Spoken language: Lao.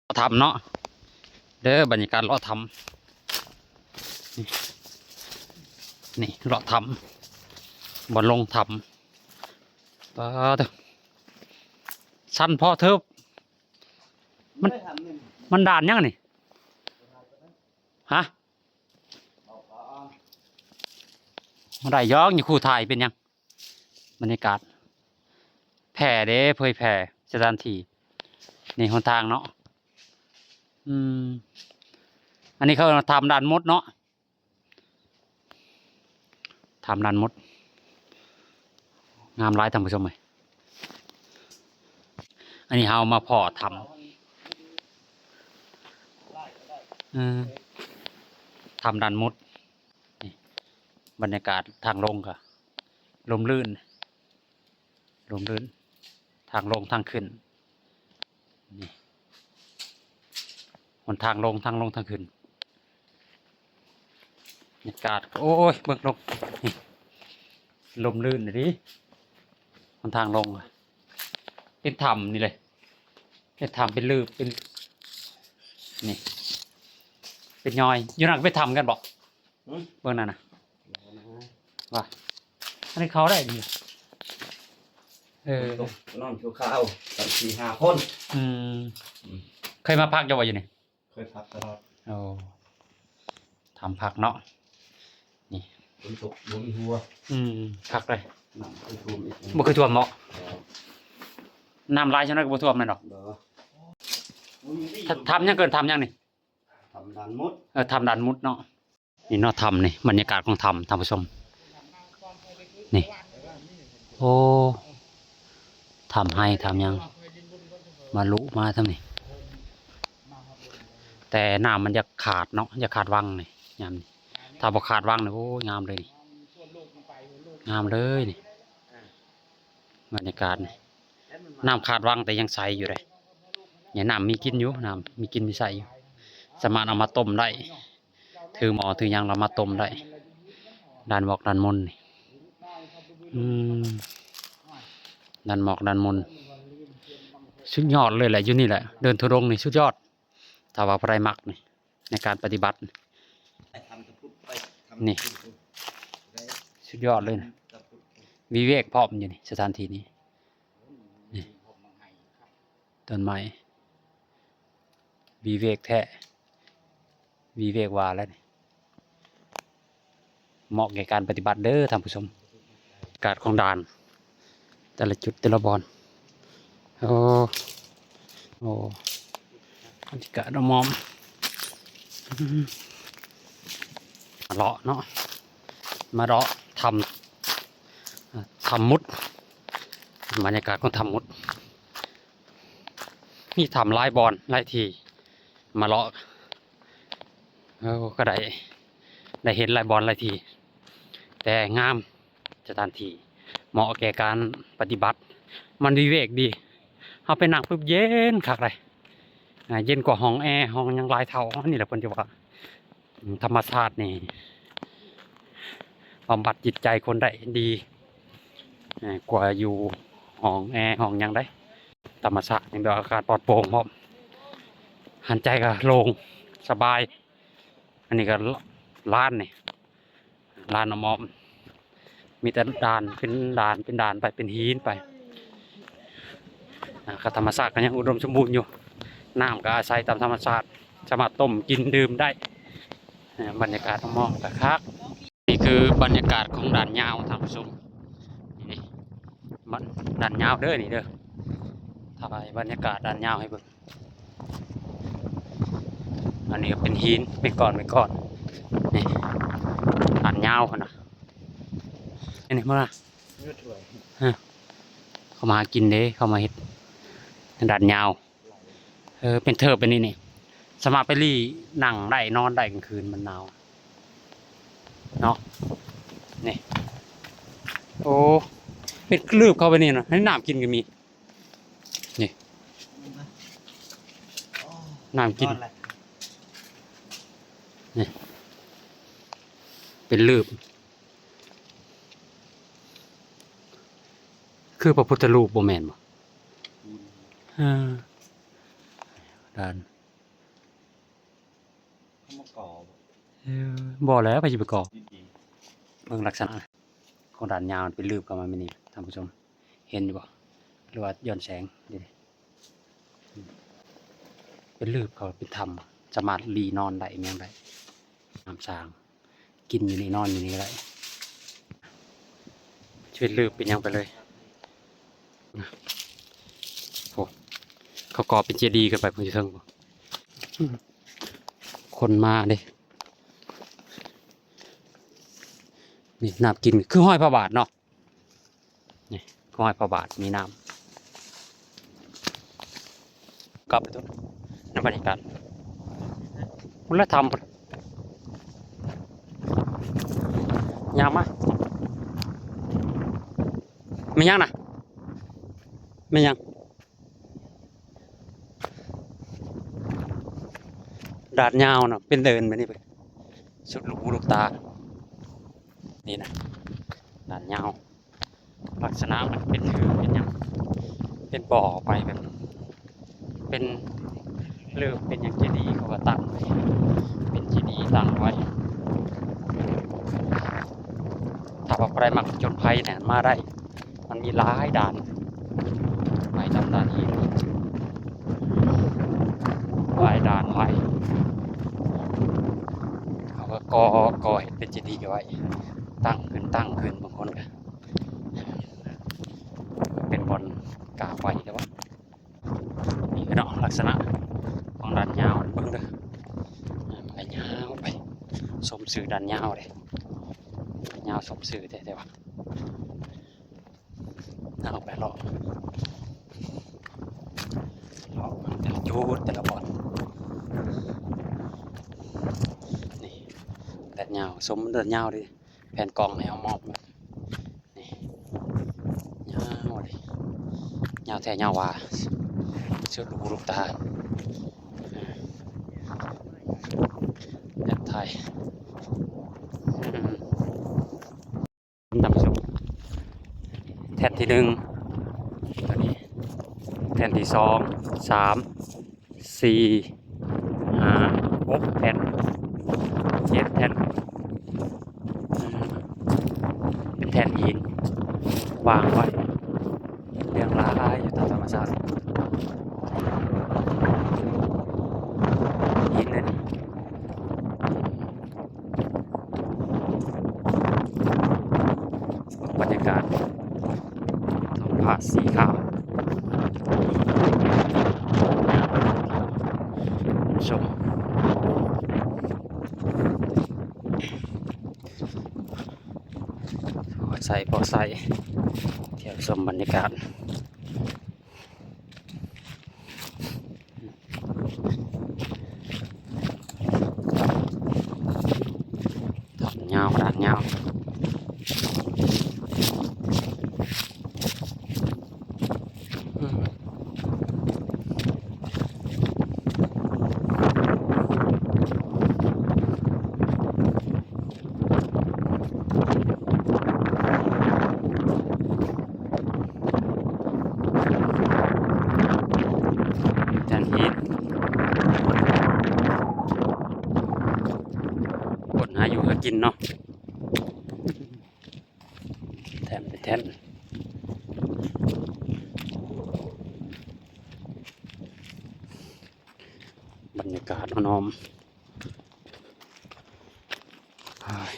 ເລາະຖ້ຳເນາະ ເດີ ບັນຍາກາດເລາະຖ້ຳ ນີ້ ນີ້ເລາະຖ້ຳ ບ່ອນລົງຖ້ຳ ປາດໂທ້ ຊັນພໍເທີບ ມັນ ມັນດ່ານຫຍັງນີ້ ຮະ? ບໍ່ໄດ້ຫຍັງ ຢູ່ຄູ່ຖ່າຍເປັນຫຍັງ? ບັນຍາກາດ ແຜ່ເດ້ ເຜີຍແຜ່ສະຖານທີ່ ນີ້ຫົນທາງເນາະ ອືມ ອັນນີ້ເຂົາເອີ້ນວ່າຖ້ຳດ່ານມົດເນາະ ຖ້ຳດ່ານມົດ ງາມຫຼາຍທ່ານຜູ້ຊົມເອີຍ ອັນນີ້ເຮົາມາພໍ້ຖ້ຳ ເອີ ຖ້ຳດ່ານມົດ ນີ້ ບັນຍາກາດທາງລົງກໍລົມລື່ນ ລົມລື່ນ ທາງລົງທາງຂຶ້ນ ນີ້ ຫົນທາງລົງ ທາງລົງທາງຂຶ້ນ ບັນຍາກາດ ໂອ້ຍ ເບິ່ງລົງ ນີ້ ລົມລື່ນອີ່ຫຼີ ຫົນທາງລົງ ເປັນຖ້ຳນີ້ເລີຍ ເປັນຖ້ຳ ເປັນລືບ ເປັນ ນີ້ ເປັນຍ້ອຍ ຢູ່ນັ້ນກໍເປັນຖ້ຳຄືກັນບໍ? ຫຶ? ເບິ່ງນັ້ນນະ ບໍ່ນະ ວ່າ ອັນນີ້ເຂົ້າໄດ້ນີ້ ເອີ ຕົກນອນຊົ່ວຄາວກັນສີ່ຫ້າຄົນ ອືມ ອືມ ເຄີຍມາພັກຢູ່ບໍ່ຢູ່ນີ້? ເຄີຍພັກຕະຫຼອດ ໂອ້ ຖ້ຳພັກເນາະ ນີ້ ຝົນຕົກບໍ່ມີຫົວ ອືມ ຄັກເລີຍ ນ້ຳບໍ່ເຄີຍຖ້ວມອີກ ບໍ່ເຄີຍຖ້ວມເນາະ ບໍ່ ນ້ຳຫຼາຍສ່ຳໃດກໍບໍ່ຖ້ວມແມ່ນດອກ ບໍ່ ຖ້ຳຫຍັງເອີ້ນ ຖ້ຳຫຍັງນີ້? ຖ້ຳດ່ານມົດ ເອີ ຖ້ຳດ່ານມົດເນາະ ນີ້ເນາະ ຖ້ຳນີ້ ບັນຍາກາດຂອງຖ້ຳທ່ານຜູ້ຊົມ ນີ້ ໂອ້ ຖ້ຳໄຮ່ ຖ້ຳຫຍັງ ມາລຸມາທາງນີ້ ແຕ່ນ້ຳມັນຢາກຂາດເນາະ ຢາກຂາດວັງນີ້ ຍາມນີ້ ຖ້າບໍ່ຂາດວັງນີ້ ໂອ້ຍ ງາມເລີຍນີ້ ງາມເລີຍນີ້ ບັນຍາກາດນີ້ ນ້ຳຂາດວັງແຕ່ຍັງໃສຢູ່ເດ້ ນີ້ ນ້ຳມີກິນຢູ່ ນ້ຳມີກິນມີໃຊ້ຢູ່ ສາມາດເອົາມາຕົ້ມໄດ້ ຖືໝໍ້ຖືຫຍັງລະມາຕົ້ມໄດ້ ດ່ານໝອກດ່ານມົນນີ້ ອືມ ດ່ານໝອກດ່ານມົນ ສຸດຍອດເລີຍແຫຼະ ຢູ່ນີ້ແຫຼະ ເດີນທຸດົງນີ້ສຸດຍອດ ຖ້າວ່າຜູ້ໃດມັກນີ້ ໃນການປະຕິບັດ ນີ້ ສຸດຍອດເລີຍນະ ວິເວກພ້ອມຢູ່ນີ້ ສະຖານທີ່ນີ້ ນີ້ ຕົ້ນໄມ້ ວິເວກແທ້ ວິເວກວ່າແລ້ວນີ້ ເໝາະແກ່ການປະຕິບັດເດີທ່ານຜູ້ຊົມ ກາດຂອງດ່ານ ແຕ່ລະຈຸດແຕ່ລະບ່ອນ ໂອ້ ໂອ້ ບັນຍາກາດອ້ອມໆ ອືມ ມາເລາະເນາະ ມາເລາະຖ້ຳ ຖ້ຳມຸດ ບັນຍາກາດຂອງຖ້ຳມຸດ ມີຖ້ຳຫຼາຍບ່ອນຫຼາຍທີ່ ມາເລາະ ເອີ ກໍໄດ້ ໄດ້ເຫັນຫຼາຍບ່ອນຫຼາຍທີ່ ແຕ່ງາມ ສະຖານທີ່ເໝາະແກ່ການປະຕິບັດ ມັນວິເວກດີ ເຮົາໄປນັ່ງປຶບເຢັນຄັກເລີຍ ອ່າ ເຢັນກວ່າຫ້ອງແອ ຫ້ອງຫຍັງຫຼາຍເທົ່າ ອັນນີ້ແຫຼະເພິ່ນຈະວ່າ ທຳມະຊາດນີ້ບຳບັດຈິດໃຈຄົນໄດ້ດີ ກວ່າຢູ່ຫ້ອງແອ ຫ້ອງຫຍັງໃດ໋ ທຳມະຊາດນີ້ແບບອາກາດປອດໂປ່ງພ້ອມ ຫັນໃຈກໍໂລ່ງສະບາຍ ອັນນີ້ກໍລານນີ້ ລານອ້ອມໆ ມີແຕ່ດ່ານເປັນດ່ານເປັນດ່ານໄປ ເປັນຫີນໄປ ອ່າ ທຳມະຊາດກໍຍັງອຸດົມສົມບູນຢູ່ ນ້ຳກໍອາໄສຕາມທຳມະຊາດ ສາມາດຕົ້ມກິນດື່ມໄດ້ ອ່າ ບັນຍາກາດອ້ອມໆກໍຄັກ ນີ້ຄືບັນຍາກາດຂອງດ່ານຍາວທ່ານຜູ້ຊົມ ນີ້ ບ້ານດ່ານຍາວເດີ ນີ້ເດີ ຖ່າຍບັນຍາກາດດ່ານຍາວໃຫ້ເບິ່ງ ອັນນີ້ກໍເປັນຫີນ ເປັນກ້ອນ ເປັນກ້ອນ ນີ້ ດ່ານຍາວພຸ້ນນະ ນີ້ ເບິ່ງນະ ເອີ ເຂົາມາຫາກິນເດ້ ເຂົາມາເຮັດດ່ານຍາວ ເອີ ເປັນເທີບແບບນີ້ນີ້ ສາມາດໄປລີ້ນັ່ງໄດ້ ນອນໄດ້ກາງຄືນ ມັນໜາວເນາະ ນີ້ ໂອ້ ເປັນກະລືບເຂົ້າໄປນີ້ນະ ໃຫ້ນ້ຳກິນກໍມີ ນີ້ ນ້ຳກິນ ນີ້ ເປັນລືບ ຄືພະພຸດທະຮູບບໍ່ແມ່ນບໍ່? ເອີ ດ່ານ ມາກໍ່ ເອີ ບໍ່ແລ້ວ ໃຜຊິໄປກໍ່? ດີໆ ເບິ່ງລັກສະນະຂອງດ້ານຍາວ ມັນເປັນລືບເຂົ້າມາແບບນີ້ ທ່ານຜູ້ຊົມ ເຫັນຢູ່ບໍ່? ຫຼືວ່າຍ້ອນແສງ? ເປັນລືບເຂົ້າ ເປັນຖ້ຳ ສາມາດລີ້ນອນໄດ້ ອີ່ຫຍັງໄດ້ ນ້ຳສ້າງ ກິນຢູ່ນີ້ ນອນຢູ່ນີ້ກໍໄດ້ ຊິເປັນລືບເປັນຫຍັງໄປເລີຍ. ໂອ້ ເຂົາກໍ່ເປັນເຈດີຂຶ້ນໄປພຸ້ນ ຢູ່ເທິງພຸ້ນ ຄົນມາເດ້. ນີ້ນ້ຳກິນ ຄືຮອຍພະບາດເນາະ ນີ້ຮອຍພະບາດ ມີນ້ຳ ກັບໄປໂຕນັ້ນ ບັນຍາກາດພຸ້ນລະ ຖ້ຳພຸ້ນ ຍ່າງມາ ແມ່ນຫຍັງນະ? ແມ່ນຫຍັງ? ດາດຍາວນະ ເປັນເດີ່ນແບບນີ້ ສຸດລູກຫູລູກຕາ ນີ້ນະ ດາດຍາວ ລັກສະນະມັນເປັນເທີເປັນຫຍັງ ເປັນບໍ່ໄປແບບ ເປັນເລີບ ເປັນຫຍັງ ເຈດີ ເຂົາກໍຕັ້ງໄວ້ ເປັນເຈດີຕັ້ງໄວ້. ຖ້າວ່າຜູ້ໃດມັກຜະຈົນໄພນະ ມາໄດ້ ມັນມີຫຼາຍດ່ານ ໄປຕາມດ່ານຫີນ ຫຼາຍດ່ານຫຼາຍ ເຂົາກໍກໍ່ ກໍ່ເຮັດເປັນເຈດີໄວ້ ຕັ້ງຂຶ້ນ ຕັ້ງຂຶ້ນ ບາງຄົນກໍເປັນບ່ອນກາບໄຫວ້ ແຕ່ວ່າ ນີ້ເນາະ ລັກສະນະຂອງດ່ານຍາວ ເບິ່ງເດີ ໄປຍາວໄປ ສົມຊື່ດ່ານຍາວເດ້ ຍາວສົມຊື່ແທ້ ແຕ່ວ່າ ເອົາໄປເລາະ ເລາະເບິ່ງແຕ່ລະຈຸດ ແຕ່ລະບ່ອນ ນີ້ ດ່ານຍາວ ສົມດ່ານຍາວເດ້ ແຜນກ້ອງໃຫ້ເຮົາມອບ ນີ້ ຍາວເດ້ ຍາວແທ້ຍາວວ່າ ສຸດລູກຫູລູກຕາ ແບບໄທ ອືມ ທ່ານຜູ້ຊົມ ແທ່ນທີໜຶ່ງ ຕົວນີ້ ແທ່ນທີສອງ ສາມ ສີ່ ຫ້າ ຫົກແທ່ນ ເຈັດແທ່ນ ເປັນແທ່ນຫີນວາງໄວ້ ເລື່ອງຫຼາຍຢູ່ຕາມທຳມະຊາດ ຫີນເດ້ນີ້. ບັນຍາກາດທ້ອງຟ້າສີຂາວ ຊົມ ພໍໃຊ້ ພໍໃຊ້ ທ່ຽວຊົມບັນຍາກາດ. ດານຍາວ ດານຍາວ ອືມ. ແທ່ນຫີນ ຄົນຫາຢູ່ຫາກິນເນາະ ແທ່ນເປັນແທ່ນ ບັນຍາກາດນອມ ໂອ້ຍ